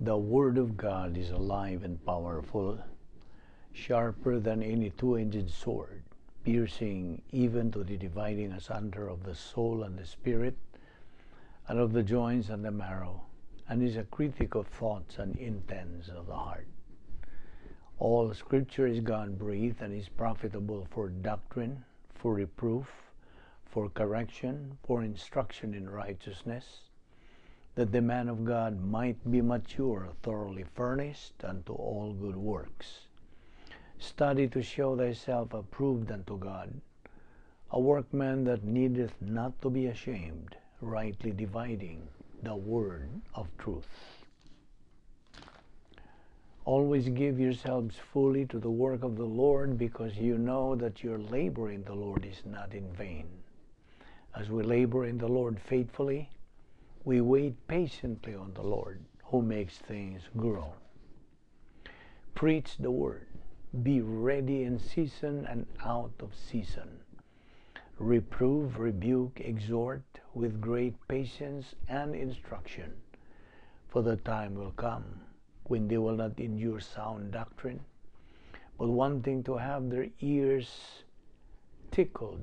The Word of God is alive and powerful, sharper than any two-edged sword, piercing even to the dividing asunder of the soul and the spirit, and of the joints and the marrow, and is a critic of thoughts and intents of the heart. All Scripture is God-breathed and is profitable for doctrine, for reproof, for correction, for instruction in righteousness, that the man of God might be mature, thoroughly furnished unto all good works. Study to show thyself approved unto God, a workman that needeth not to be ashamed, rightly dividing the word of truth. Always give yourselves fully to the work of the Lord, because you know that your labor in the Lord is not in vain. As we labor in the Lord faithfully, we wait patiently on the Lord, who makes things grow. Preach the word. Be ready in season and out of season. Reprove, rebuke, exhort with great patience and instruction. For the time will come when they will not endure sound doctrine, but wanting to have their ears tickled,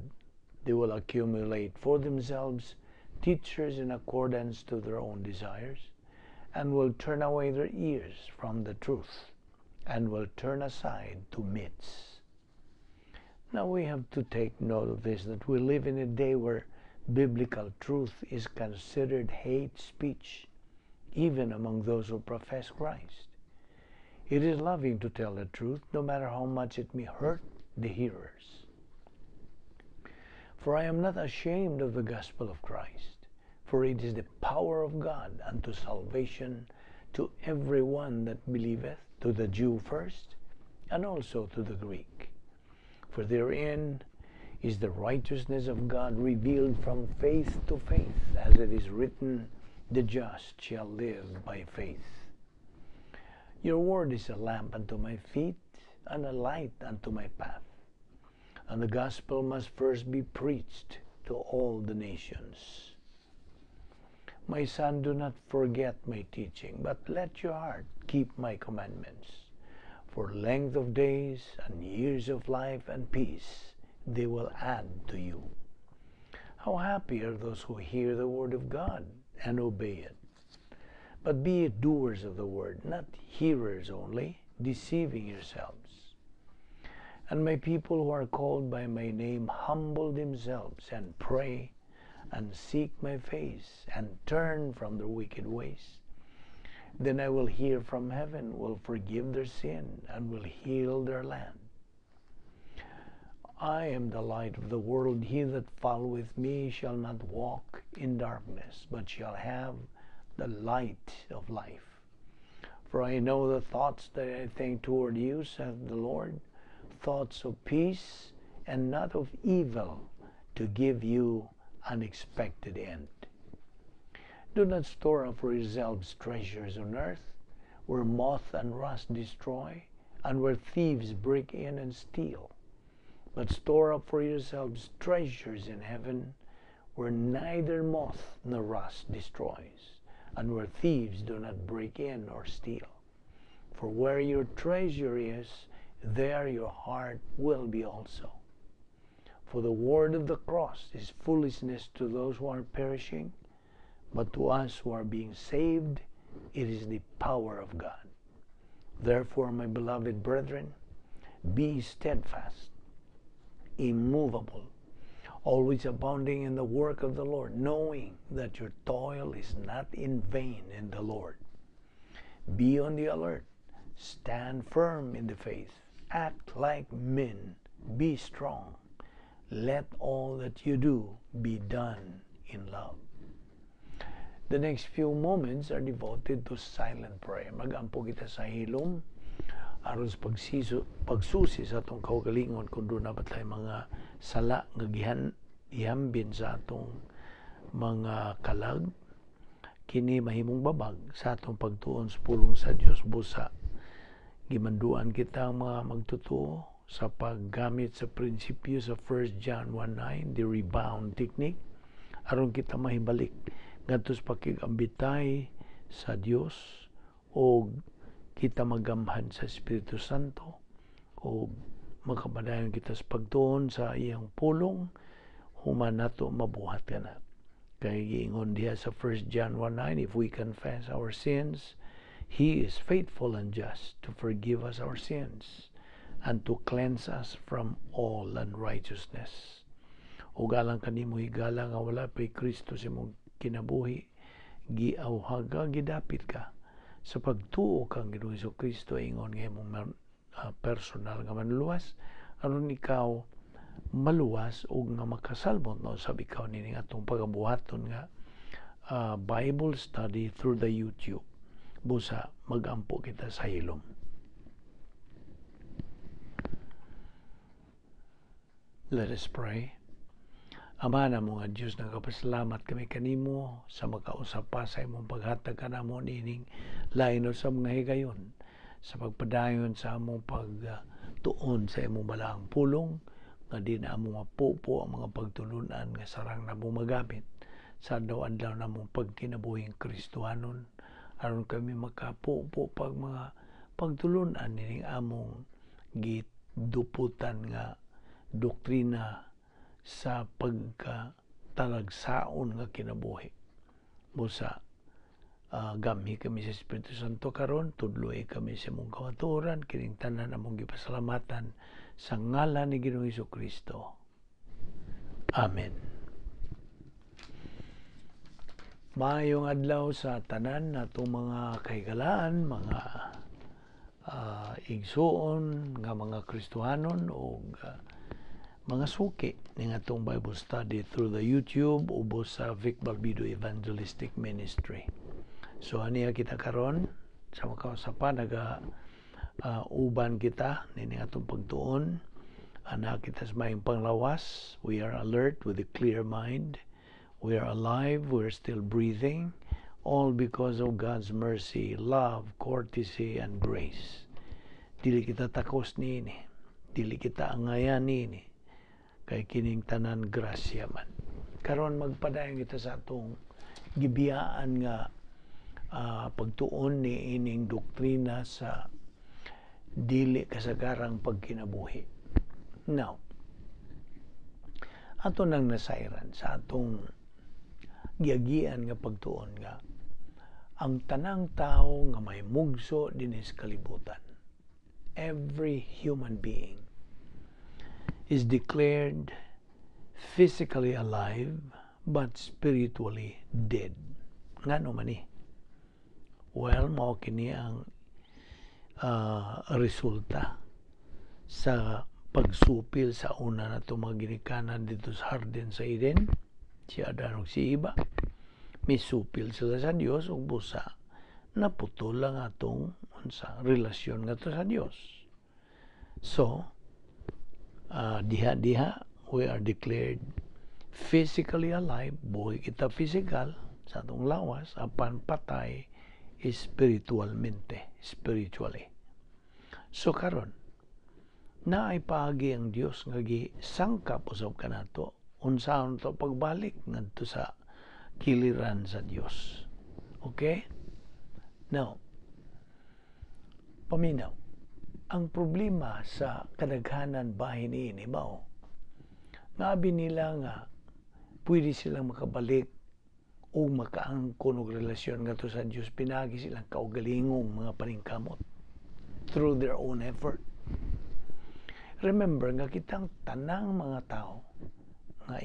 they will accumulate for themselves teachers in accordance to their own desires, and will turn away their ears from the truth, and will turn aside to myths. Now we have to take note of this, that we live in a day where biblical truth is considered hate speech, even among those who profess Christ. It is loving to tell the truth, no matter how much it may hurt the hearers. For I am not ashamed of the gospel of Christ, for it is the power of God unto salvation to every one that believeth, to the Jew first, and also to the Greek. For therein is the righteousness of God revealed from faith to faith, as it is written, "The just shall live by faith." Your word is a lamp unto my feet and a light unto my path. And the gospel must first be preached to all the nations. My son, do not forget my teaching, but let your heart keep my commandments. For length of days and years of life and peace they will add to you. How happy are those who hear the word of God and obey it. But be doers of the word, not hearers only, deceiving yourselves. And my people who are called by my name humble themselves and pray and seek my face and turn from their wicked ways, then I will hear from heaven, will forgive their sin, and will heal their land. I am the light of the world. He that followeth me shall not walk in darkness, but shall have the light of life. For I know the thoughts that I think toward you, saith the Lord, thoughts of peace and not of evil, to give you an expected end. Do not store up for yourselves treasures on earth, where moth and rust destroy, and where thieves break in and steal. But store up for yourselves treasures in heaven, where neither moth nor rust destroys, and where thieves do not break in or steal. For where your treasure is, there your heart will be also. For the word of the cross is foolishness to those who are perishing, but to us who are being saved, it is the power of God. Therefore, my beloved brethren, be steadfast, immovable, always abounding in the work of the Lord, knowing that your toil is not in vain in the Lord. Be on the alert, stand firm in the faith, act like men, be strong. Let all that you do be done in love. The next few moments are devoted to silent prayer. Magampo kita sa hilom aron sa pagsusi sa atong kaugalingon kung duna ba tay mga sala nga gihambin sa atong mga kalag. Kini mahimong babag sa atong pagtuon sa pulong sa Dios. Busa gimanduan kita ang mga magtotoo sa paggamit sa prinsipyo sa 1 John 1:9, the rebound technique, aron kita mahibalik ngadto sa pakigambitay sa Dios. O kita magamhan sa Espiritu Santo o makapadayon kita sa pagtuon sa iyang pulong human nato mabuhat kana. Kay giingon diha sa 1 John 1:9, "If we confess our sins, He is faithful and just to forgive us our sins and to cleanse us from all unrighteousness." Ug alang kanimo, higala, nga wala pa'y Kristo sa imong kinabuhi, giawhag ka, gidapit ka sa pagtuo kang Ginoong Kristo ingon nga imong personal nga manluluwas aron ikaw maluwas ug nga makasalbot no sabi ikaw nining atong pagabuhaton nga Bible study through the YouTube. Busa magampo kita sa hilom. Let us pray. Ama namo nga Diyos, nagapasalamat kami kanimo sa makausap pa sa imong paghatag kanamo nining lain sa mga higayon sa pagpadayon sa among pagtuon sa imong balaang pulong nga di na among mapupo ang mga pagtulunan nga sarang namong magamit sa adlaw-adlaw namong pagkinabuhing Kristohanon aron kami makapupo pag mga pagtulunan nining among giduputan nga doktrina sa pagkatalagsaon nga kinabuhi. Busa gamhi kami sa Espiritu Santo karon, tudloy kami sa imong kamatuoran, kining tanan among gipasalamatan sa ngalan ni Ginoong Kristo. Amen. Maayong adlaw sa tanan natong mga kahigalaan, mga igsuon nga mga Kristohanon ug mga suki ning atong Bible study through the YouTube ubos sa Vic Balbido Evangelistic Ministry. So aniya kita karon sa makausapan naga uban kita nining atong pagtuon. Ana kita sa maayong panglawas. We are alert with a clear mind. We are alive, we are still breathing, all because of God's mercy, love, courtesy, and grace. Dili kita takos niini. Dili kita angayan niini. Kay kining tanan grasya man. Karon magpadayon kita sa atong gibiyaan nga pagtuon ni ining doktrina sa dili kasagarang pagkinabuhi. Now, ato nang nasayran sa atong giagian nga pagtuon nga ang tanang tao nga may mugso dinis kalibutan, every human being is declared physically alive but spiritually dead. Ngano man ni? Well, mao kini ang resulta sa pagsupil sa una nato mga ginikanan dito sa hardin sa Eden, si Adan ug si Eva. Misupil sila sa Dios ug busa naputol ang atong unsa relasyon ngadto sa Dios. So, diha-diha we are declared physically alive, buhi kita physical sa atong lawas, apan patay spiritualmente, spiritually. So karon, naay paagi ang Dios nga gisangkap usab kanato unsaon to pagbalik ngadto sa kiliran sa Dios. Okay? Now, paminaw. Ang problema sa kadaghanan bahin niini mao nga abi nila nga pwede silang makabalik o makaangkon og relasyon ngadto sa Dios pinagi silang kaugalingong mga paningkamot through their own effort. Remember nga kitang tanang mga tao nga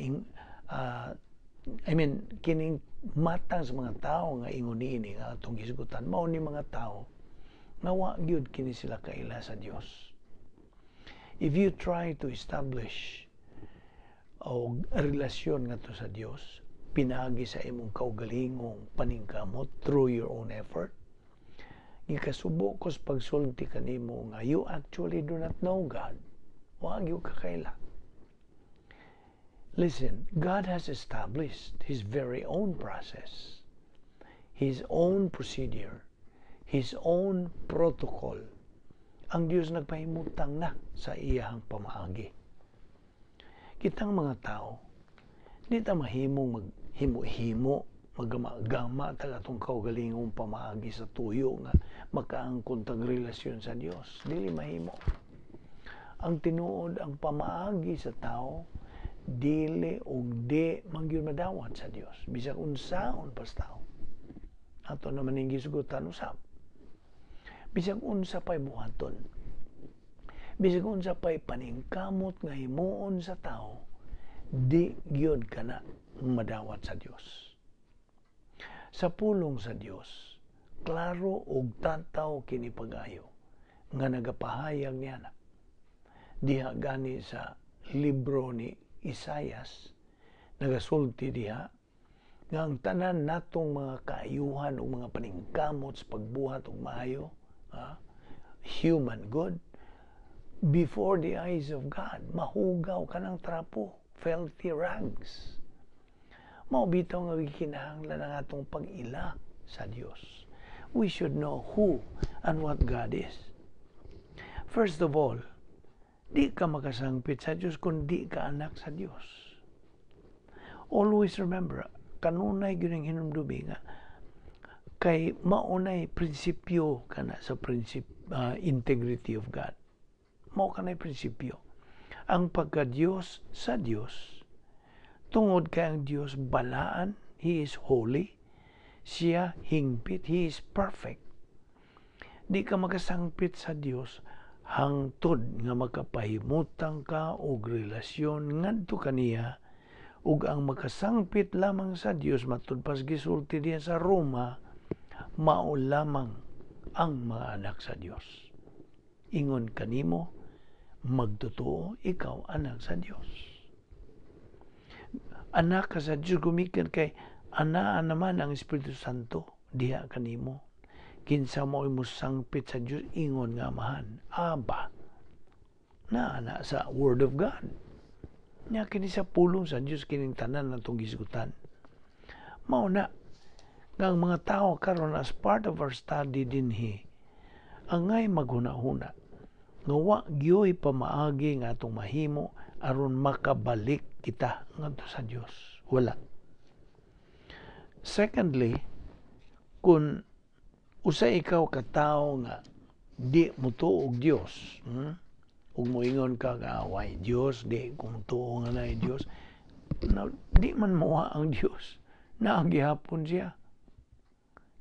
I mean, kining matang sa mga tao nga ingon niini nga atong gisgutan mao ni mga tao nga wa gyud kini sila kaila sa Dios. If you try to establish og relasyon ngadto sa Dios pinaagi sa imong kaugalingong paningkamot through your own effort, gikasubo ko sa pagsulti kanimo nga you actually do not know God. Wa gyud ka kaila. Listen, God has established His very own process, His own procedure, His own protocol. Ang Diyos nagpahimutang na sa iyahang pamaagi. Kitang mga tao, di ta mahimong maghimo-himo Magama-gama tag atong kaugalingong pamaagi sa tuyo nga makaangkon tag relasyon sa Dios. Dili mahimo. Ang tinuod, ang pamaagi sa tao dili og di man gyud madawat sa Dios bisag unsaon pas tao. Ato naman ning gisugutan usab, bisag unsa pay buhaton, bisag unsa pay paningkamot nga himuon sa tao, di gyud kana madawat sa Dios. Sa pulong sa Dios, klaro ug tataw kini pag-ayo nga nagapahayag niya na diha gani sa libro ni Isayas, nagasulti diha nga ang tanan natong mga kaayuhan o mga paningkamot sa pagbuhat og maayo, human good, before the eyes of God, mahugaw kanang trapo, filthy rags. Mao bitaw nga gikinahanglan ang atong pag-ila sa Dios. We should know who and what God is. First of all, di ka makasangpit sa Dios kung di ka anak sa Dios. Always remember, kanunay gyud ang hinumdumi nga kay maunay prinsipyo kana sa integrity of God. Mao kanay prinsipyo. Ang pagka-Dios sa Dios, tungod kay ang Dios balaan, He is holy, siya hingpit, He is perfect. Di ka makasangpit sa Dios hangtod nga makapahimutang ka og relasyon ngadto kaniya, ug ang makasangpit lamang sa Dios, matud pas gisulti diya sa Roma, mao lamang ang mga anak sa Dios. Ingon kanimo, magtotoo, ikaw anak sa Dios. Anak ka sa Dios gumikan kay anaa naman ang Espiritu Santo diha kanimo. Kinsa mo sangpit sa Dios ingon nga Amahan, Aba. Na ana sa Word of God. Nya kini sa pulong sa Dios kining tanan natong gisgutan. Mao na nga ang mga tao karon, as part of our study dinhi, angay maghuna-huna nga wa gyoy pamaagi nga atong mahimo aron makabalik kita ngadto sa Dios. Wala. Secondly, kung usa ikaw ka tawo nga di motuo og Dios, Ug moingon ka nga way Dios, di kung tuo nga naay Dios, na, di man mowa ang Dios. Naa gihapon siya.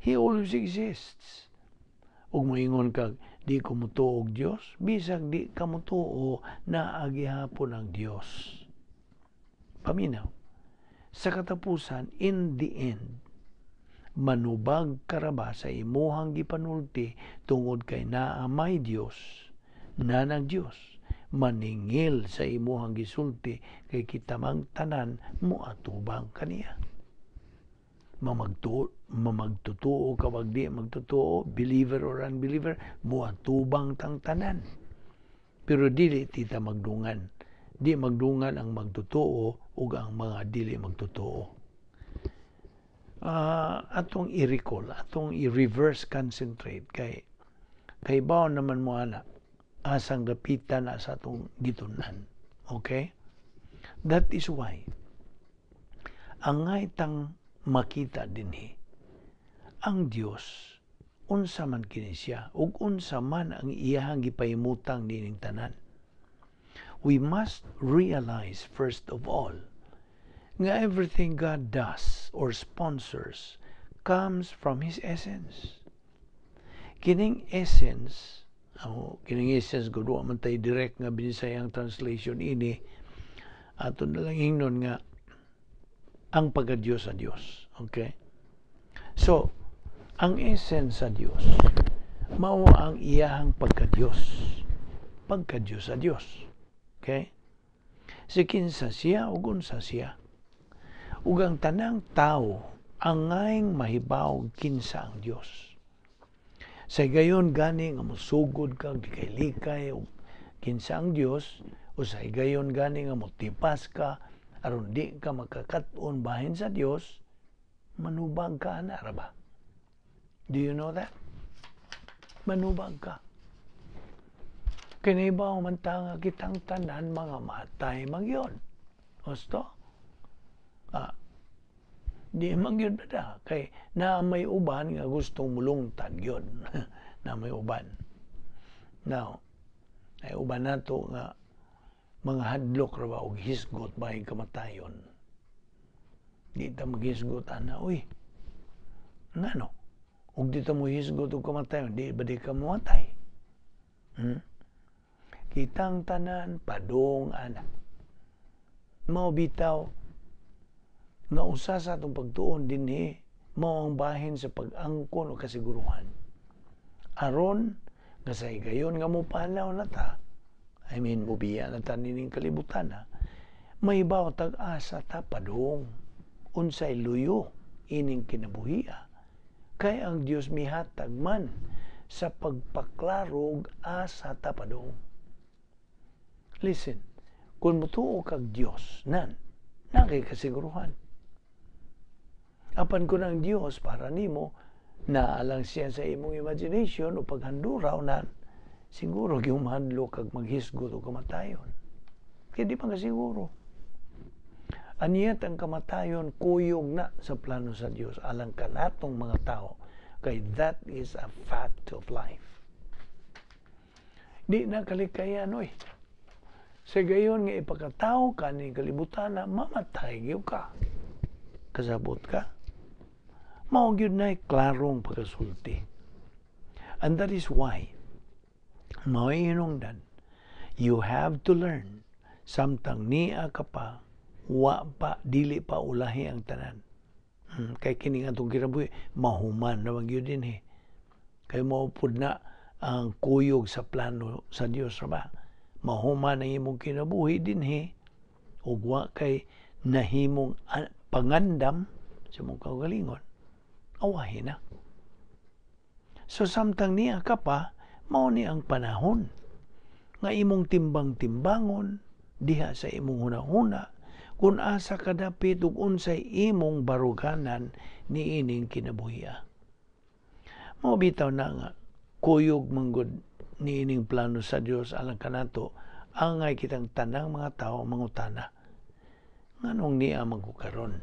He always exists. Ug moingon ka di ko motuo og Dios, bisag di ka motuo, naa gihapon ang Dios. Paminaw. Sa katapusan, in the end, manubag ka ra ba sa imuhang gipanulti tungod kay naa may Dios, naa ang Dios maningil sa imuhang gisulti kay kita mang tanan moatubang kaniya. Mamagtuo ka wag di magtotoo, believer or unbeliever, moatubang tang tanan. Pero dili tita magdungan. Di magdungan ang magtotoo ug ang mga dili magtotoo. Atong i-recall, atong i-reverse concentrate kay bawo naman mo ana asang dapitan na sa atong gitun-an. Okay? That is why angay tang makita dinhi ang Dios, unsa man kini siya ug unsa man ang iyahang gipahimutang nining tanan. We must realize first of all nga everything God does or sponsors comes from His essence. Kining essence, oh, kining essence gud, wa man tay direct nga Binisayang translation ini. Ato na lang ingnon nga ang pagka-Diyos sa Dios. Okay? So, ang essence sa Dios mao ang iyahang pagka-Diyos. Pagka-Diyos sa Dios. Okay? Si kinsa siya ug unsa siya. Ug ang tanang tao angayng mahibaw kinsa ang Dios. Sa higayon gani nga mosugod ka likay-likay ug kinsa ang Dios, o sa higayon gani nga motipas ka aron di ka makakat-on bahin sa Dios, manubag ka ana ra ba? Do you know that? Manubag ka. Kay nahibaw man ta nga kitang tanan mga matay magyod. Husto? Ah. Di man gyud ba kay na may uban nga gustong mulungtad gyud na may uban. Now, ay uban nato nga mga hadlok ra ba og hisgot bahin kamatayon. Di ta maghisgot ana, uy. Ngano? Ug di ta mo hisgot og kamatayon, di ba di ka momatay? Kitang tanan padung ana. Mao bitaw nga usa sa atong pagtuon dinhi mao ang bahin sa pag-angkon o kasiguruhan. Aron nga sa higayon nga mopanaw na ta, I mean, mubiya na ta nining kalibutan ha, mahibaw tag asa ta padung, unsay luyo ining kinabuhia. Kay ang Dios mihatag man sa pagpaklaro og asa ta padung. Listen, kung mutuo kag Dios, nan, naa kay kasiguruhan. Apan kung ang Dios para nimo, naa lang siya sa imong imagination o paghanduraw na, siguro gihumhadlok kag maghisgot o kamatayon. Kaya di pa ka siguro. Aniyat ang kamatayon kuyog na sa plano sa Dios alang kanatong mga tao, kay that is a fact of life. Di na kalikayan, oy. Sa gayon nga ipakatawo ka ni kalibutan na mamatay gyud ka. Kasabot ka? Mao gyud na klarong pagkasulti. And that is why, mao hinungdan, you have to learn samtang nia ka pa, wa pa, dili pa ulahi ang tanan. Kay kini nga atong kinabuhi, mahuman na man gyud dinhi. Kay mao pud na ang kuyog sa plano sa Dios ra ba? Mahuman ang imong kinabuhi dinhi ug wa kay nahimong pangandam sa imong kaugalingon, awahi na. So samtang niya ka pa, mao ni ang panahon nga imong timbang-timbangon diha sa imong hunahuna kung asa kadapit ug unsay imong baruganan niining kinabuhia. Mao bitaw na nga kuyog manggod niining plano sa Dios alang kanato, angay kitang tanang mga tao mangutana, nganong nia man ko karon?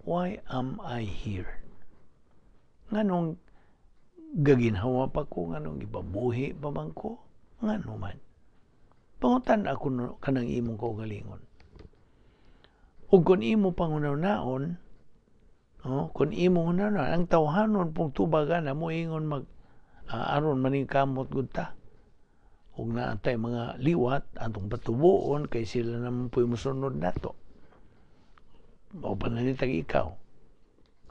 Why am I here? Nganong gaginhawa pa ko? Nganong gipabuhi pa man ko? Ngano man? Pangutan ako no, kanang imong kaugalingon. Ug kung imo pangunaon, oh, kung imo hunaon, ang tawhanon pong tubagan na mo ingon mag aron maning kamot gud ta. Ug naatay mga liwat atong patubuon kay sila naman po'y mosunod nato. O pananitag ikaw,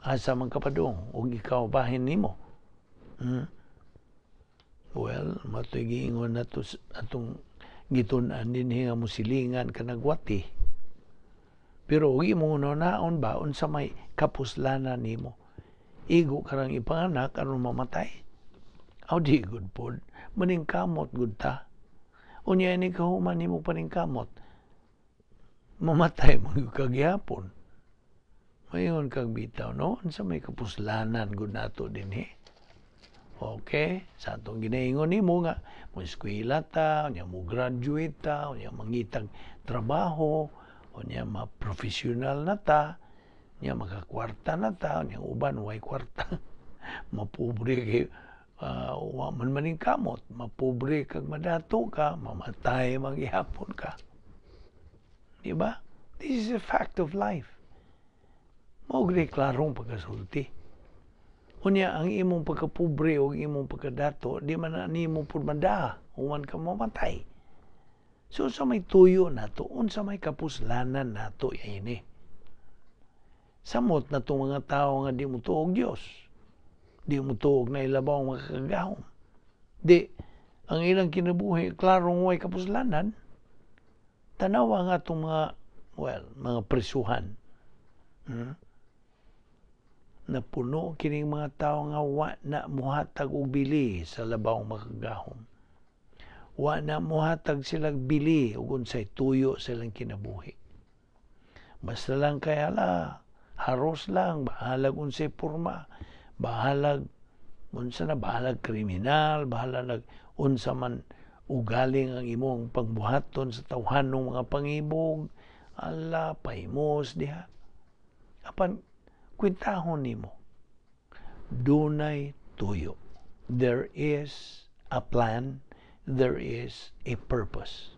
asa man ka padung ug ikaw bahin nimo? Well, matoy giingon nato atong gitun-an dinhi nga musilingan kanag wati. Pero ug imong naon ba unsa may kapuslanan nimo? Igo karang ipanganak aron mamatay? Aw, di gud pod. Maningkamot gud ta. Unya ini kahuman nimo paningkamot, mamatay man gyud ka gihapon. Mayon kag bitaw, no? Unsa may kapuslanan gud nato dinhi? Okay, sa atong ginaingon nimo nga mo eskwela ta, unya mo graduate ta, unya mangitag trabaho, unya ma-professional na ta, unya makakwarta na ta, unya uban way kwarta. Mapobre kay wa man maning kamot, mapobre kag madato ka, mamatay magyapon ka. Di ba? This is a fact of life. Mao gud klarong pagkasulti. Unya ang imong pagkapobre o imong pagkadato, di man na nimo pud madaa human ka mamatay. So sa may tuyo nato, unsa may kapuslanan nato ini? Samot na itong mga tao nga di mo tuog Diyos. Di mo tuog na ilabaw makakagahom. Di, ang ilang kinabuhi, klarong way kapuslanan. Tanawa nga itong mga, well, mga presuhan. Napuno kining mga tao nga wa na muhatag og bili sa labaw makagahom. Wa na muhatag silang bili ug unsay tuyo silang kinabuhi. Basta lang kay ala, haros lang, bahalag unsay porma, bahalag unsa na, bahalag kriminal, bahalag unsa man ugaling ang imong pagbuhaton sa tawhanong mga pangibog, ala, pahimos diha. Apan Kwentahon nimo. Dunay tuyo. There is a plan, there is a purpose.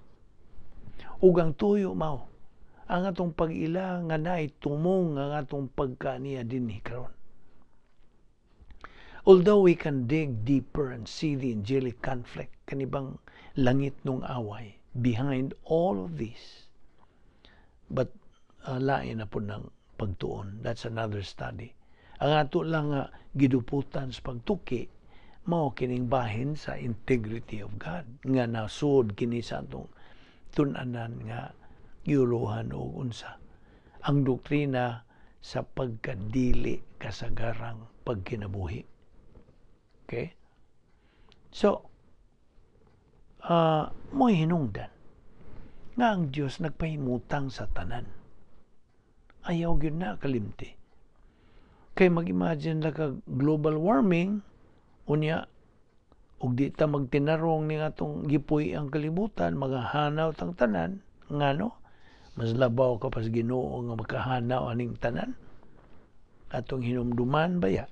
Ug ang tuyo mao ang atong pag-ila nga naay tumong ang atong pagkaniya dinhi karon. Although we can dig deeper and see the angelic conflict, kanibang langitnong away behind all of this. But lain na pod ng pagtuon. That's another study. Ang ato lang nga giduputan sa pagtuki, mao kining bahin sa integrity of God nga nasud kini sa atong tun-anan nga giuluhan og unsa ang doktrina sa pagkadili kasagarang pagkinabuhi. Okay? So, mo'y hinungdan nga ang Dios nagpahimutang sa tanan. Ayaw gyud na kalimti. Kay mag-imagine lang ka, global warming, unya, ug di ta magtinarong ni atong gipuy ang kalibutan, magahanaw tang tanan, ngano? Mas labaw ka pa sa Ginoo nga makahanaw aning tanan? Atong hinumduman baya,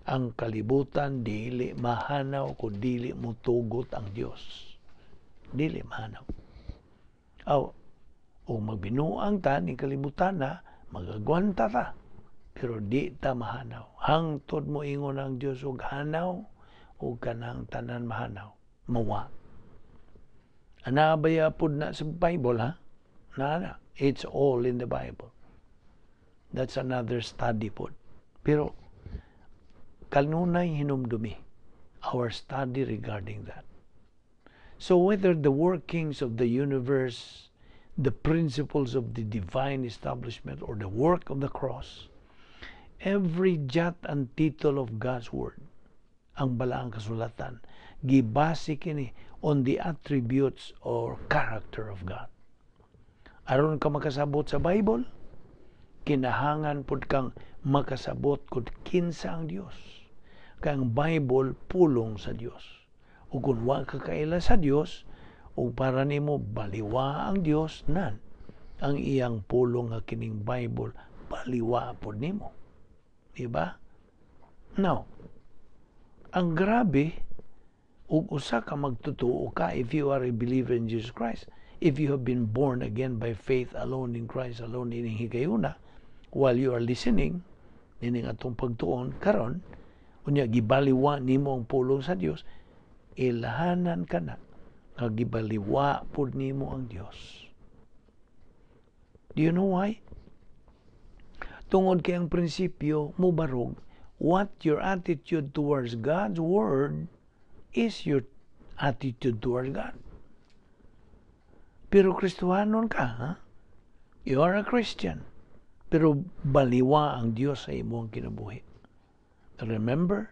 ang kalibutan dili mahanaw kung dili mutugot ang Dios. Dili mahanaw. Aw, o magbinuang ta ni kalibutan na, magagwanta ta. Pero di ta mahanaw. Hangtod mo ingon ang Dios og hanaw, o kanang tanan mahanaw. Mawa. Ana baya pud na sa Bible, ha? Na, na. It's all in the Bible. That's another study pod. Pero kanunay hinumdumi our study regarding that. So whether the workings of the universe, the principles of the divine establishment, or the work of the cross, every jot and tittle of God's Word, ang balaang kasulatan, gibase kini on the attributes or character of God. Aron ka makasabot sa Bible, kinahangan pud kang makasabot kung kinsa ang Dios. Kay ang Bible pulong sa Dios. Ug kung wa ka kaila sa Dios, ug para nimo baliwa ang Dios nan, ang iyang pulong nga kining Bible baliwa pod nimo. Di ba? Now, ang grabe ug usa ka magtotoo ka, if you are a believer in Jesus Christ, if you have been born again by faith alone in Christ alone ining higayuna, while you are listening nining atong pagtuon karon, unya gibaliwa nimo ang pulong sa Dios, ilahanan ka na nga gibaliwa pud nimo ang Dios. Do you know why? Tungod kay ang prinsipyo mubarog, what your attitude towards God's Word is your attitude towards God. Pero Kristohanon ka, ha? You are a Christian. Pero baliwa ang Dios sa imong kinabuhi. Remember,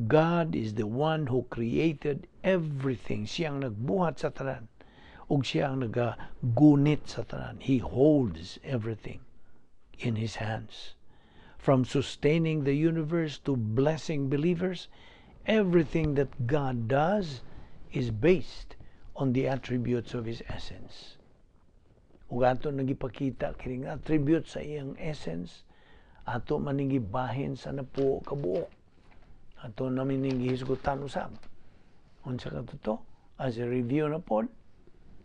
God is the one who created everything. Siya ang nagbuhat sa tanan. Ug siya ang nagagunit sa tanan. He holds everything in His hands. From sustaining the universe to blessing believers, everything that God does is based on the attributes of His essence. Ug ato nang gipakita kining attributes sa iyang essence, ato man ning gibahin sa napuo ka buok. Ato namin ning gihisgutan usab. Unsa ka to? As a review na pod,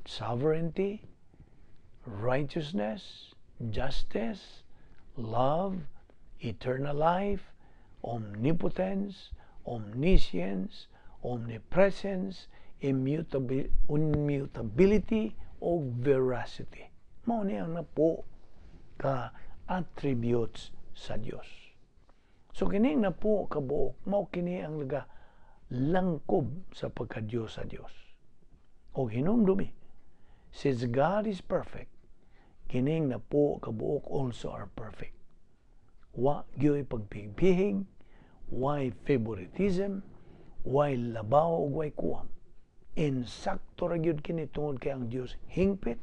sovereignty, righteousness, justice, love, eternal life, omnipotence, omniscience, omnipresence, immutability, o veracity. Mao ni ang napuo ka attributes sa Dios. So kining napuo ka buok, mao kini ang naga langkob sa pagka-Dios sa Dios. O hinumdumi, since God is perfect, kining napuo ka buok also are perfect. Wa gyoy pagpihig, way favoritism, way labaw ug way kuwang. Insakto ra gyud kini tungod kay ang Dios hingpit,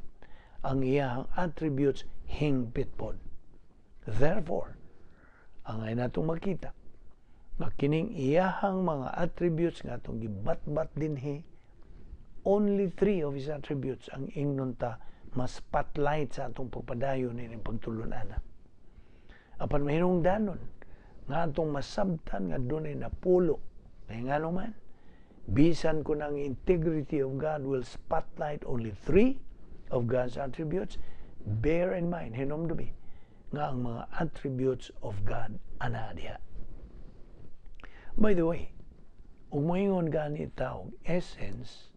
ang iyahang attributes hingpit pod. Therefore, ang ay natong makita nga kining iyahang mga attributes nga atong gibatbat dinhi, only three of His attributes ang ingnon ta mas spotlight sa atong pagpadayon nining pagtulun-ana. Apan mahinungdanon nga atong masabtan nga dunay napulo. Kay ngano man, bisan kung ang integrity of God will spotlight only three of God's attributes, bear in mind, hinumdumi, nga ang mga attributes of God ana diha. By the way, ug moingon gani tawag essence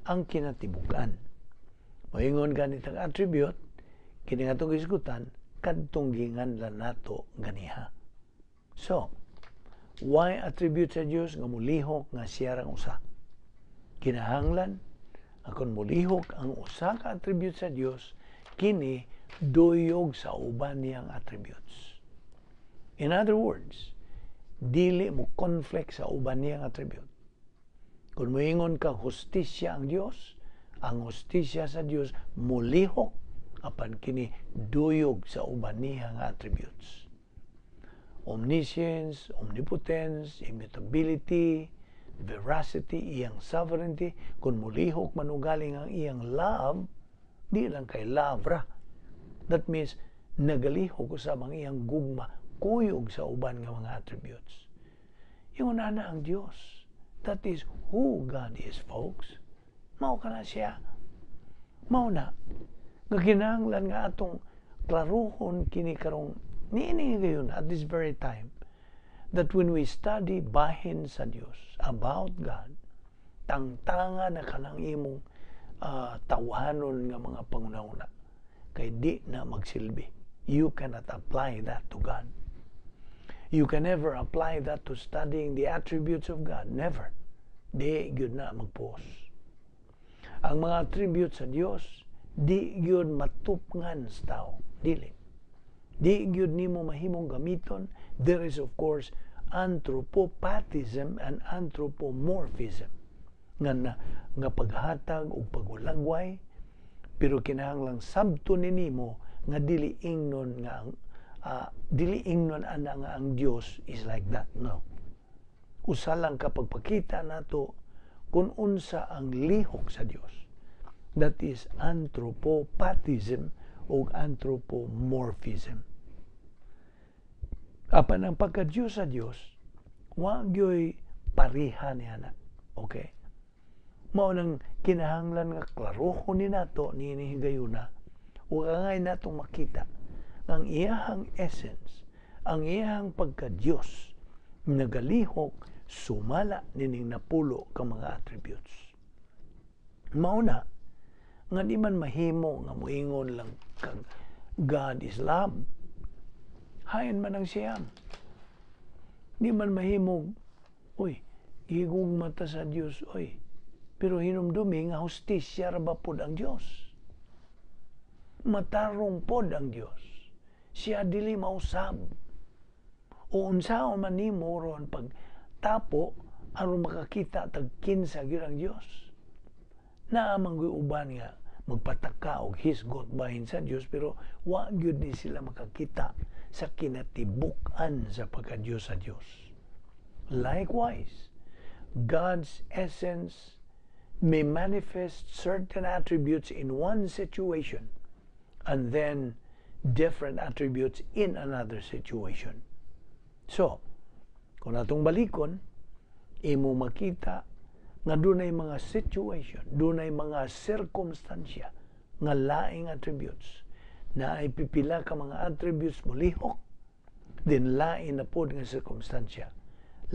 ang kinatibukan. Moingon gani tag attribute, kini nga atong gisgutan kadtong ginganlan nato ganiha. So, why attribute sa Dios nga mulihok nga siya rang usa? Kinahanglan akon mulihok ang usa ka attribute sa Dios, kini duyog sa uban niyang attributes. In other words, dili mo conflict sa uban niyang attribute. Kung moingon ka hustisya ang Dios, ang hustisya sa Dios mulihok apan kini duyog sa uban niyang attributes. Omniscience, omnipotence, immutability, veracity, iyang sovereignty, kung mulihok manugaling ang iyang love, di lang kay love ra. That means, nagalihok usab ang iyang gugma, kuyog sa uban nga mga attributes. Ingon ana ang Dios. That is who God is, folks. Mao kana siya. Mao na nga kinahanglan nga atong klaruhon kini karong niini gayon at this very time, that when we study bahin sa Dios, about God, tangtanga na kanang imong tawhanon nga mga pangunahuna kay di na magsilbi. You cannot apply that to God. You can never apply that to studying the attributes of God. Never. Di gyud na magpuos. Ang mga attributes sa Dios di gyud matupngan sa tao. Dili. Di gyud nimo mahimong gamiton. There is, of course, anthropopathism and anthropomorphism nga na, nga paghatag og pagulagway, pero kinahanglang sabton ni nimo nga dili ingnon nga ang dili ingnon ana nga ang Dios is like that. No, usa lang ka pagpakita nato kung unsa ang lihok sa Dios. That is anthropopathism o anthropomorphism. Apan ang pagka-Diyos sa Dios, wa gyoy pareha niya na. Okay? Mao nang kinahanglan nga klarohon ni nato niini higayuna ug angay natong makita ang iyahang essence, ang iyahang pagka-Diyos nagalihok sumala nining napulo ka mga attributes. Mao na nga di man mahimo nga moingon lang kag God is love. Hain man ang siyam. Di man mahimo, uy, gigugma ta sa Dios, oy. Pero hinumdumi nga hustisya ra ba pod ang Dios? Matarong pod ang Dios. Siya dili mausab. O unsaon man nimo ron pag tapo aron makakita tag kinsa gyud ang Dios? Naa man gyud uban nga magpataka og hisgot bahin sa Dios, pero wa gyud ni sila makakita sa kinatibuk-an sa pagka-Dios sa Dios. Likewise, God's essence may manifest certain attributes in one situation and then different attributes in another situation. So, kung atong balikon, imo makita nga dunay mga situation, dunay mga sirkumstansya nga laing attributes na ay pipila ka mga attributes molihok, din lain na pod nga sirkumstansya.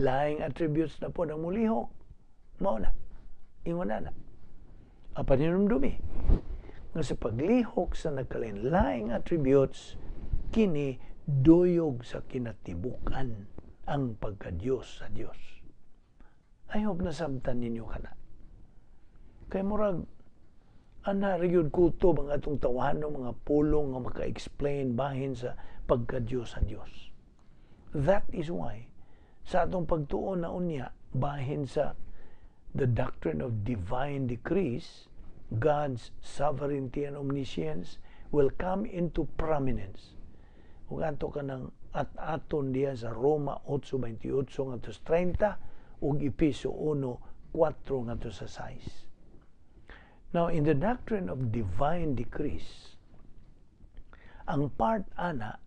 Laing attributes na pod ang mulihok, mao na. Ingon na na. Apan hinumdumi nga sa paglihok sa nagkalain-laing attributes, kini duyog sa kinatibukan ang pagka-Diyos sa Diyos. I hope nasabtan ninyo kana. Kay murag ana ra gyud kutob ang atong tawhanon mga pulong nga maka-explain bahin sa pagka-Diyos sa Diyos. That is why sa atong pagtuon na unya bahin sa the doctrine of divine decrees, God's sovereignty and omniscience will come into prominence. Ug ato ka ng at aton diya sa Roma 8:28 ngadto sa 30 ug Epeso 1:4 ngadto sa 6. Now, in the doctrine of divine decrees, ang part ana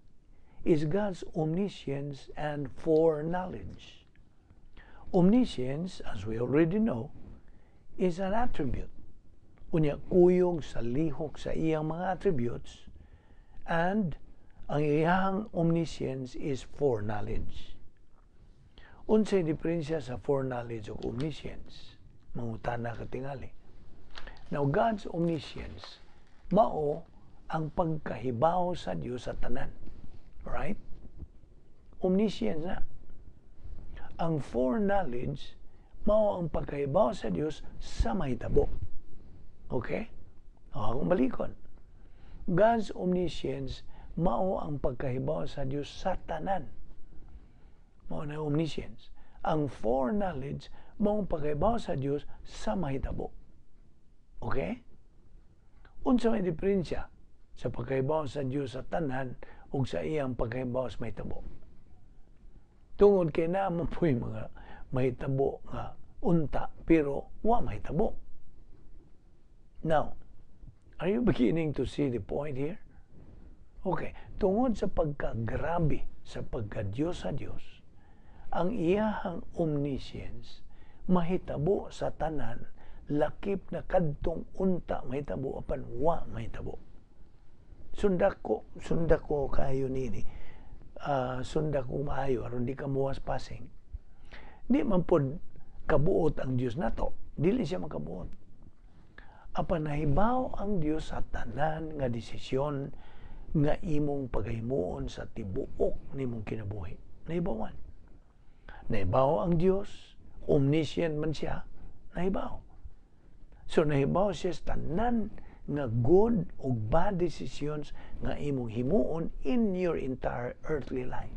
is God's omniscience and foreknowledge. Omniscience, as we already know, is an attribute. Unya kuyog sa lihok sa iyang mga attributes, and ang iyang omniscience is foreknowledge. Unsay diferensya sa foreknowledge ug omniscience? Mangutana ka tingali. Now, God's omniscience mao ang pagkahibaw sa Dios sa tanan. Right? Omniscience na. Ang foreknowledge mao ang pagkahibaw sa Dios sa mahitabo. Okay? O, akong balikon. God's omniscience mao ang pagkahibaw sa Dios sa tanan. Mao na omniscience. Ang foreknowledge mao ang pagkahibaw sa Dios sa mahitabo. Okay? Unsa may diferensya sa pagkahibaw sa Dios sa tanan ug sa iyang pagkahibaw sa mahitabo? Tungod kay naa man po'y mga mahitabo nga unta pero wa mahitabo. Now, are you beginning to see the point here? Okay, tungod sa pagkagrabe sa pagka-Diyos sa Dios, ang iyahang omniscience mahitabo sa tanan, lakip na kadtong unta mahitabo apan wa mahitabo. Sunda ko kayo nini. Sunda ko maayo aron di ka muwas passing. Di man pod kabuot ang Dios nato. Dili siya makabuot. Apan nahibaw ang Dios sa tanan nga desisyon nga imong paghimuon sa tibuok nimong kinabuhi. Nahibawan. Nahibaw ang Dios, omniscient man siya, nahibaw. So nahibaw siya sa tanan nga good o bad decisions nga imong himuon in your entire earthly life.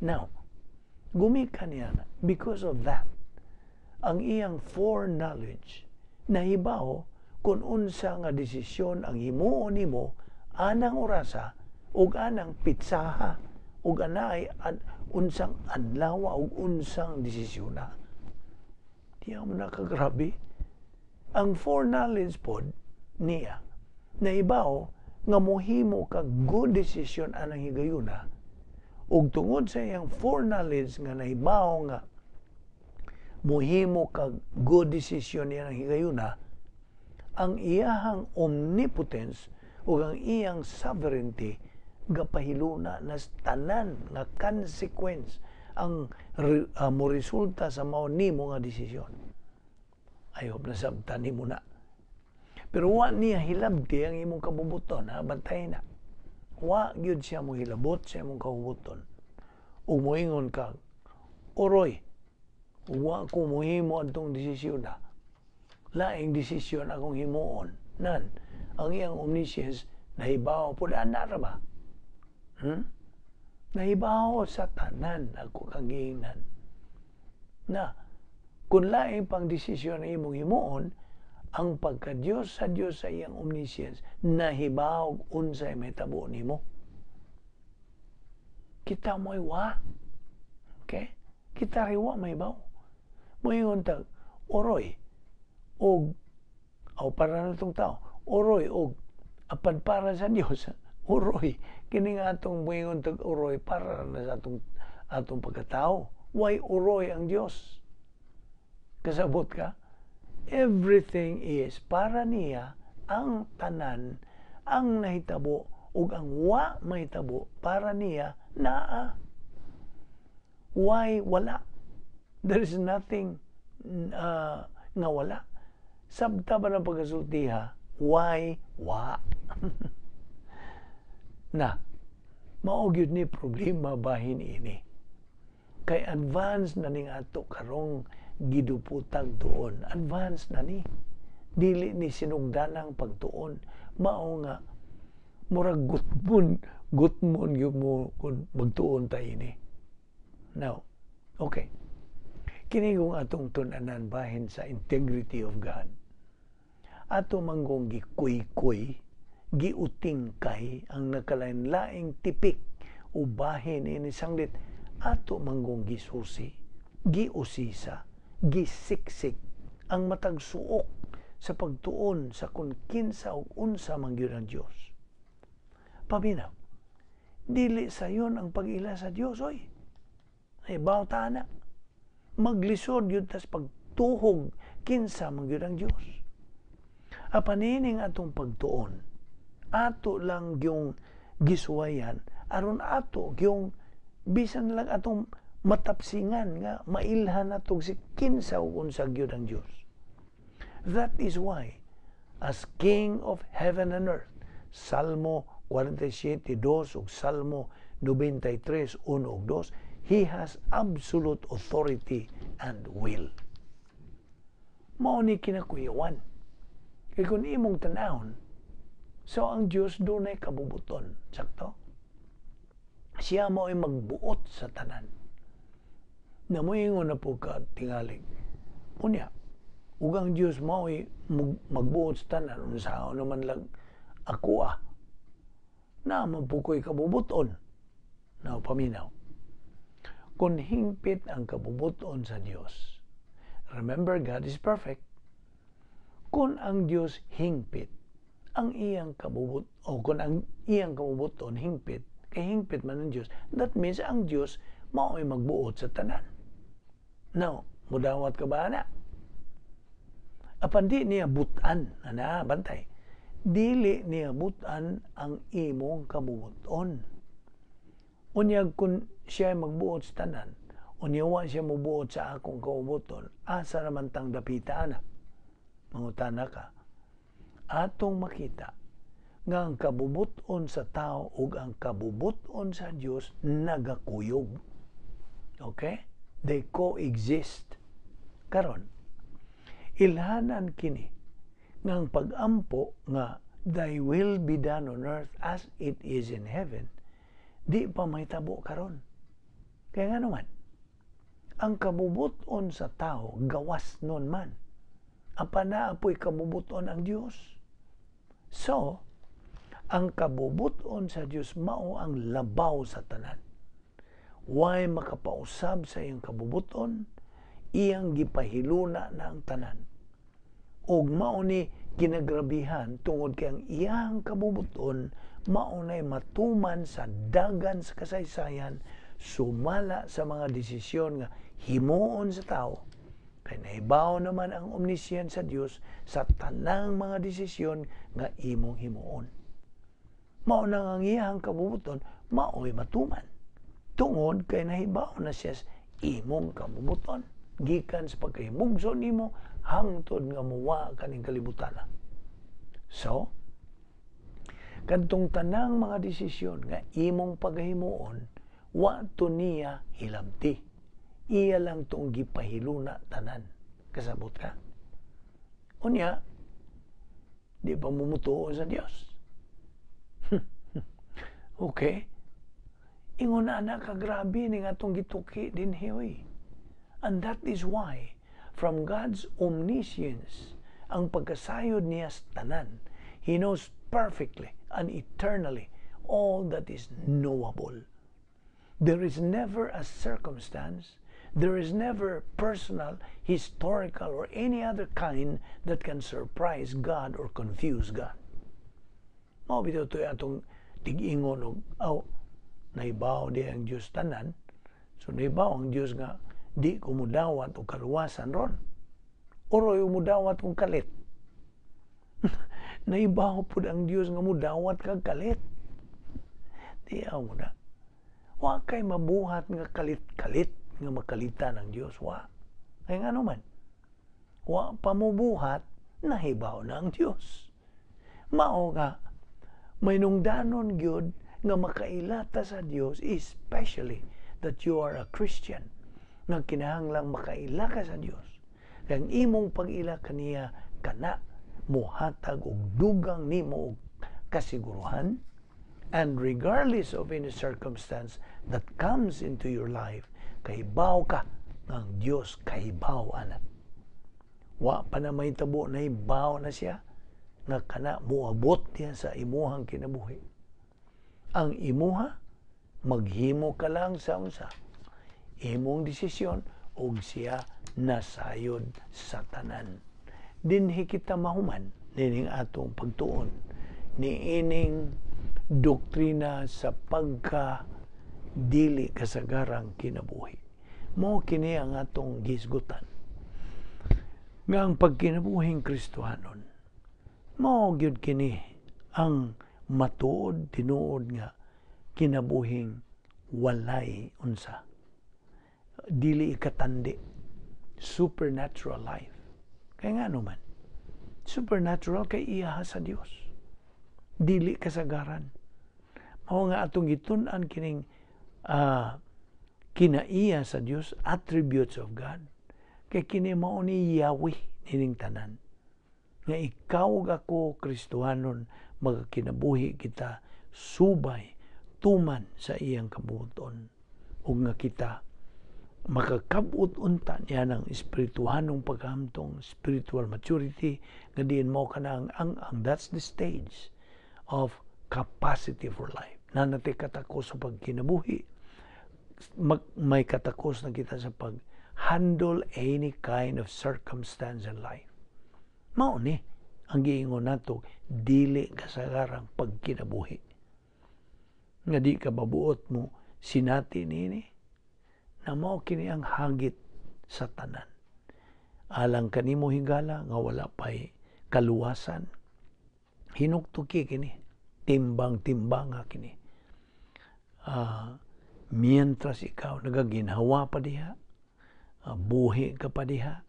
Now, gumikan niya na, because of that, ang iyang foreknowledge, nahibaw kung unsa nga desisyon ang himuon nimo anang orasa ug anang pitsaha ug anay ad, unsang adlaw ug unsang desisyon na. Di mo nakagrabe. Ang foreknowledge pod niya, nahibaw nga mohimo ka good decision anang higayuna, ug tungod sa iyang foreknowledge nga nahibaw nga mohimo ka good decision niya ang higayuna, ang iyahang omnipotence ug ang iyang sovereignty gapahiluna na tanan nga consequence ang mo resulta sa mao nimo nga desisyon. I hope nasabtan nimo na. Pero wa niya hilabti ang imong kabubuton, ha? Bantay na. Wa gyud siya mo hilabot sa imong kabubuton. Ug moingon ka, "Oroy, wa ko mohimo adtong desisyon na. Laing desisyon akong himuon." Nan, ang iyang omniscience, nahibaw po na ra ba? Nahibaw sa tanan ako kang giingnan. Na, kung laing pang desisyon na imong himuon, ang pagka-Diyos sa Diyos sa iyang omniscience, nahibaw unsay mahitabo nimo. Kita mo'y wa. Okay? Kita rin wa mahibaw. Moingon tag, "Oroy, og, aw para na tong tao, oroy, og, apan para sa Diyos, oroy, kini nga atong moingon tag oroy, para na sa atong pagkatao. Why oroy ang Diyos?" Kasabot ka? Everything is para niya, ang tanan, ang nahitabo ug ang wa mahitabo, para niya naa. Why wala? There is nothing nga wala. Sabta ba ng pagkasultiha? Why wa? Na, mao gyud ni problema bahin ini. Kay advance na ning ato karong giduputag tuon. Advance na ni. Dili ni sinugdanang pagtuon. Mao nga murag gutmon, gutmon gyud mo kung magtuon ta ini. Now, okay. Kini kung atong tun-anan bahin sa integrity of God. Ato manggong gikuy-kuy, giutingkay ang nakalain-laing tipik o bahin ini sanglit ato manggong gisusi, giusisa, gisiksik ang matag suok sa pagtuon sa kung kinsa o unsa man gyud ang Dios. Paminaw, Dili sayon ang pag-ila sa Dios, oy. Nahibaw ta na. Maglisod gyud tas pagtuhog kinsa man gyud ang Dios. Apan niining atong pagtuon, ato lang yung gisuwayan aron ato yung bisan lang atong matapsingan nga mailhan nato si kinsa ug unsa gyud ang Dios. That is why, as King of heaven and earth, Salmo 47:2 ug Salmo 93:1 ug 2, He has absolute authority and will. Mao ni kinakuyawan. Kay kung imong tan-awon, so ang Dios dunay kabubuton. Sakto? Siya mao'y magbuot sa tanan. Namoingon na po ka tingali. Unya, ug ang Dios mao'y magbuot sa tanan, unsaon naman lang ako ah. Naa man po ko'y kabubuton. Now, paminaw. Kung hingpit ang kabubuton sa Dios, remember, God is perfect. Kung ang Dios hingpit, ang iyang kabubut o kung ang iyang kabubuton hingpit, kay hingpit man ang Dios, that means ang Dios mao'y magbuot sa tanan. Now, mudawat ka ba na? Apan di niya butan, ana, bantay. Dili niya butan ang imong kabubuton. Unyag kung siya magbuot sa tanan, unya wa siya mobuot sa akong kabubuton, asa naman tang dapita ana? Mangutana ka. Atong makita nga ang kabubuton sa tao ug ang kabubuton sa Dios nagakuyog. Okay? They coexist. Karon, ilhanan kini nga ang pag-ampo nga "Thy will be done on earth as it is in heaven" di pa mahitabo karon. Kaya nga naman, ang kabubuton sa tao gawas nun man. Apan naa po'y kabubuton ang Dios. So, ang kabubuton sa Dios mao ang labaw sa tanan. Way makapausab sa iyang kabubuton, iyang gipahiluna na ang tanan. Og mao ni kinagrabihan tungod kay ang iyang kabubuton mao nay matuman sa dagan sa kasaysayan, sumala sa mga desisyon nga himuon sa tao, kay nahibaw naman ang omniscient sa Dios sa tanang mga desisyon nga imong himuon. Mao nang ang iyang kabubuton mao'y matuman tungod kay nahibaw na siya sa imong kabubuton gikan sa pagkahimugso nimo hangtod nga muwa kaning kalibutan. So, kadtong tanang mga desisyon nga imong pagahimuon, wa to niya hilamti. Iya lang tong gipahiluna tanan. Kasabot ka? Unya, di pa mo mutuo sa Dios? Okay? Ingon na kagrabe ni nga atong gituki dinhi oy. And that is why, from God's omniscience, ang pagkasayod niya sa tanan, He knows perfectly and eternally all that is knowable. There is never a circumstance, there is never personal, historical, or any other kind that can surprise God or confuse God. Mao bitaw to'y atong tig-ingon og aw nahibaw di ang Dios tanan. So nahibaw ang Dios nga di ko mudawat og kaluwasan ron. Oroy mudawat kong kalit. Nahibaw pud ang Dios nga mudawat kag kalit. Di mo na. Wa kay mabuhat nga kalit-kalit nga makalitan ang Dios. Wa. Kaya nga naman, wa pa mobuhat, nahibaw na ang Dios. Mao nga, may nungdanon gyud nga makailata sa Dios, especially that you are a Christian, nga kinahanglang makaila ka sa Dios. Kay ang imong pag-ila kaniya kana muhatag og dugang nimo og kasiguruhan, and regardless of any circumstance that comes into your life, kahibaw ka nga ang Dios kahibaw ana. Wa pa na mahitabo, nahibaw na siya nga kana moabot niya sa imuhang kinabuhi. Ang imuha, maghimo ka lang sa unsa imong desisyon ug siya nasayod sa tanan. Dinhi kita mahuman nining atong pagtuon niining Doktrina sa pagka dili kasagarang kinabuhi. Mao kini ang atong gisgutan. Nga ang pagkinabuhing Kristohanon, mao gyud kini ang matuod tinuod nga kinabuhing walay unsa, dili ikatandi, supernatural life. Kay ngano man supernatural? Kay iya sa Dios, dili kasagaran. Mao nga atong gitun-an kining kinaiya sa Dios, attributes of God, kay kini mao ni Yahweh nining tanan, nga ikaw ug ako, Kristohanon, magakinabuhi kita subay tuman sa iyang kabuoton ug nga kita makakab-ot unta niya ng espirituhanong paghamtong, spiritual maturity, nga diin mo kana ang that's the stage of capacity for life. Naa na tay katakos sa pagkinabuhi, may katakos na kita sa pag handle any kind of circumstance in life. Mao ni ang giingon nato, dili kasagarang pagkinabuhi, nga di ka mabuot mo sinati nini na mao kini ang hagit sa tanan. Alang kanimo, higala, nga wala pay kaluwasan, hinuktuki kini, timbang-timbanga kini. Mientras ikaw nagaginhawa pa diha, buhi ka pa diha,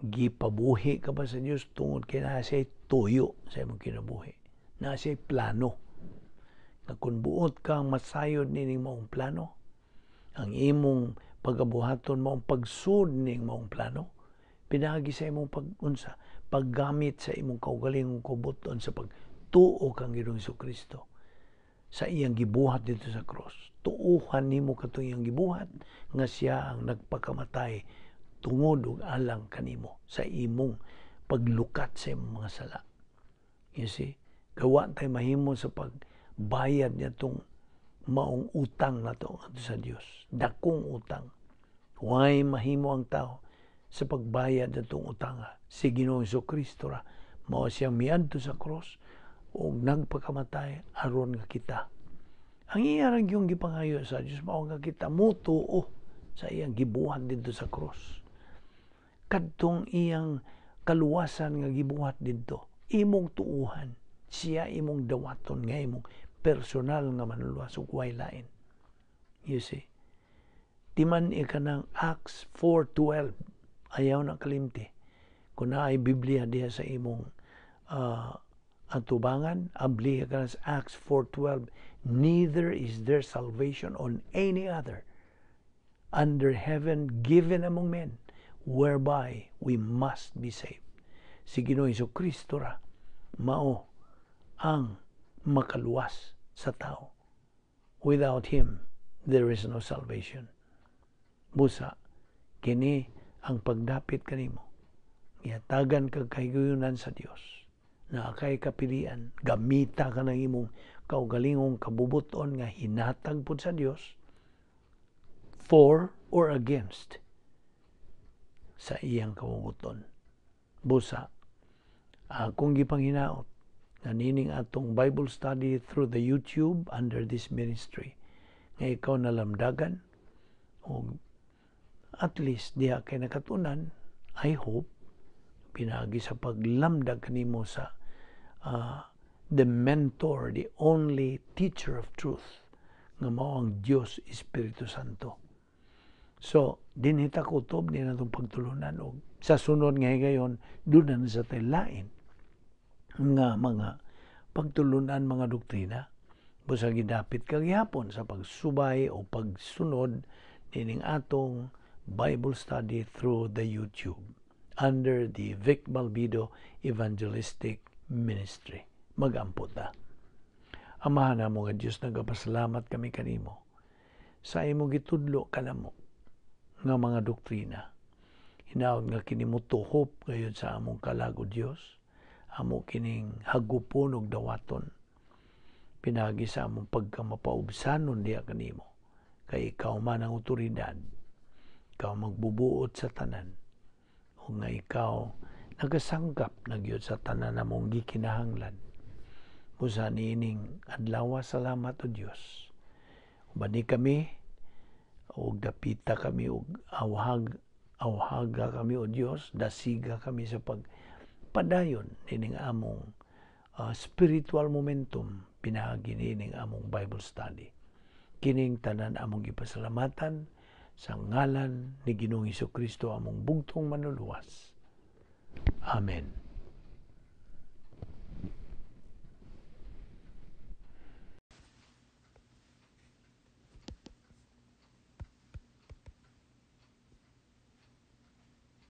gipabuhi ka pa sa Dios tungod kay naa siya'y tuyo sa imong kinabuhi. Naa siya'y plano. Nga kung buot kang masayod nining maong plano, ang imong pagabuhaton maong pagsud ning maong plano, pinaagi sa imong pag-unsa, paggamit sa imong kaugalingong kabubut-on sa pagtuo kang Ginoong Kristo sa iyang gibuhat didto sa cross. Tuuhan nimo katong iyang gibuhat nga siya ang nagpakamatay tungod ug alang kanimo sa imong paglukat sa imong mga sala. You see? Gawa tay mahimo sa pagbayad niya tong maong utang nato ngadto sa Dios. Dakong utang. Way mahimo ang tao sa pagbayad natong utanga. Si Ginoong Kristo ra mao siyang miadto sa cross ug nagpakamatay aron nga kita. Ang iya ra gyung gipangayo sa Dios mao nga kita motuo sa iyang gibuhat didto sa cross. Kadtong iyang kaluwasan nga gibuhat didto, imong tuuhan, siya imong dawaton nga imong personal nga manluluwas ug way lain. You see? Timan ka ng Acts 4:12. Ayaw na kalimti. Kung naay Biblia diha sa imong atubangan, abli ka sa Acts 4:12. "Neither is there salvation on any other under heaven given among men whereby we must be saved." Si Ginoong Kristo ra mao ang makaluwas sa tao. Without Him, there is no salvation. Busa, kini ang pagdapit kanimo. Gihatagan kag kahigayunan sa Dios na kay kapilian, gamita ka ng imong kaugalingong kabubuton nga hinatag pud sa Dios for or against sa iyang kabubuton. Busa, akong gipanghinaot nga nining atong Bible study through the YouTube under this ministry nga ikaw nalamdagan o at least diha kay nakatunan, I hope, pinaagi sa paglamdag kanimo sa the mentor, the only teacher of truth nga mao ang Dios Espiritu Santo. So, dinhi ta kutob ni natong pagtulunan og sa sunod nga higayon doon na sa tay lain nga mga pagtulunan, mga doktrina. Busa gidapit ka gihapon sa pagsubay o pagsunod nining atong Bible study through the YouTube under the Vic Balbido Evangelistic Ministry. Magampo ta. Amahan namo nga Dios, nagapasalamat kami kanimo sa imong gitudlo kanamo nga mga doktrina. Hinaot nga kini motuhop ngayon sa among kalag, O Dios. Amo kining hagupon og dawaton. Pinaagi sa among pagkamapaubsanon diha kanimo. Kay ikaw man ang otoridad. Ikaw magbubuot sa tanan. O nga ikaw nagasangkap na gyud sa tanan namong gikinahanglan. Busa niining adlaw, salamat, O Dios. Ubani kami ug dapita kami ug awhag awhaga kami, O Dios, dasiga kami sa pagpadayon nining among spiritual momentum pinaagi niining among Bible study. Kining tanan among gipasalamatan sa ngalan ni Ginoong Kristo, among bugtong Manluluwas. Amen.